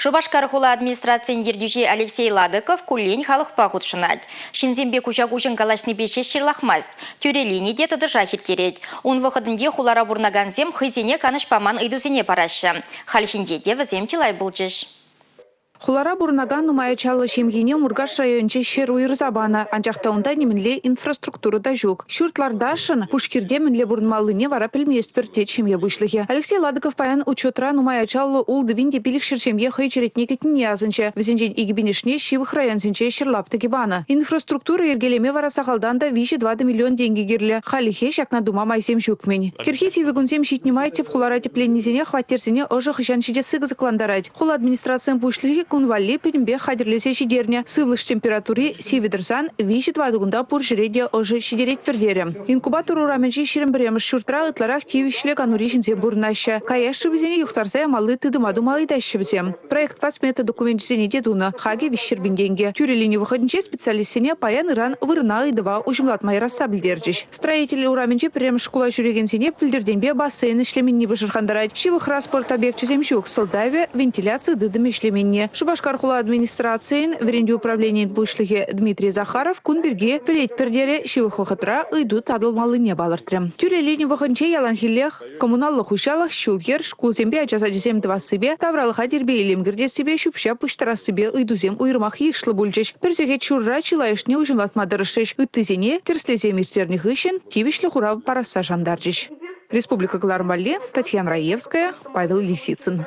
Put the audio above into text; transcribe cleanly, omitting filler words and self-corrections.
Шупашкар хула администрацийӗн ертӳҫи Алексей Ладыков куллен халӑхпа хутшӑнать. Ҫынсемпе куҫа-куҫӑн калаҫнипе ҫеҫ ҫырлахмасть, тӳрӗ лини те тӑтӑшах ирттерет. Ун вӑхӑтӗнче хулара пурӑнакансем хӑйсене канӑҫ паман ыйтусене параҫҫӗ. Хальхинче те вӗсем чылай пулчӗҫ. Хулара пурӑнакан нумай ачаллӑ ҫемьене Муркаш районӗнче ҫӗр уйӑрса панӑ. Анчах та унта нимӗнле инфраструктура та ҫук. Ҫурт лартасшӑн, пушхирте мӗнле пурӑнмаллине вара пӗлместпӗр, тет ҫемье пуҫлӑхӗ. Алексей Ладыков паян учетра нумай ачаллӑ 6500 ҫемье хӑй черетне кӗтнине асӑнчӗ. Вӗсенчен 2000-ӗшне ҫывӑх районсенче ҫӗр лаптӑкӗ панӑ. Инфраструктура йӗркелеме вара сахалтан та 3-4 миллион тенкӗ кирлӗ. Хальлӗхе ҫакна тума майсем ҫук-мӗн. Кӗрхи сивӗ кунсем ҫитнӗ май тӗп хулара тӗпленнисене хваттерсене ӑшӑ хӑҫан ҫитесси кӑсӑклантарать. Хула администрацийӗн пуҫлӑхӗ кун валли пӗтӗмпех хатӗрлесе ҫитернӗ. Сывлӑш температури сивӗ тӑрсан 3-4 кунта пур ҫӗре те ӑшӑ ҫитеретпӗр терӗ. Инкубатор урамӗнчи 21-мӗш ҫуртра ытларах тивӗҫлӗ канури ҫынсем пурӑнаҫҫӗ. Каяш шывӗсене юхтарса ямалли тытӑма тума ыйтаҫҫӗ вӗсем. Проектпа смета докуменчӗсене те тунӑ. Хакӗ 300 пин тенкӗ. Тӳрӗ лини вӑхӑтӗнче специалистсене паян-ыран вырӑна ыйтӑва уҫӑмлатма ярасса пӗлтерчӗҫ. Строитель урамӗнчи пӗрремӗш шкула ҫӳрекенсене пӗлтӗртенпе бассейн ӗҫлеменни пӑшӑрхантарать. Ҫывӑхра спорт объекчӗсем ҫук, сӑлтавӗ – вентиляци тытӑмӗ ӗҫлеменни. Шупашкар хула администрацийӗн вӗрентӳ управленийӗн пуҫлӑхӗ Дмитрий Захаров кун пирки пӗлетпӗр терӗ, ҫывӑх вӑхӑтра ыйту татӑлмаллине палӑртрӗ. Тӳрӗ лини вӑхӑтӗнче яланхиллех коммуналлӑ хуҫалӑх, ҫул-йӗр, шкулсемпе ача сачӗсем тӑвассипе, тавралӑха тирпей-илем кӗртессипе, ҫӳп-ҫап пуҫтарассипе ыйтусем уйрӑмах йышлӑ пулчӗҫ. Пӗр сехет ҫурра чылайӑшне уҫӑмлатма тӑрӑшрӗҫ, ыттисене тӗрӗслесем ирттернӗ хыҫҫӑн тивӗҫлӗ хурав парасса шантарчӗҫ. Республика кӑларӑм валли Татьяна Раевская, Павел Лисицын.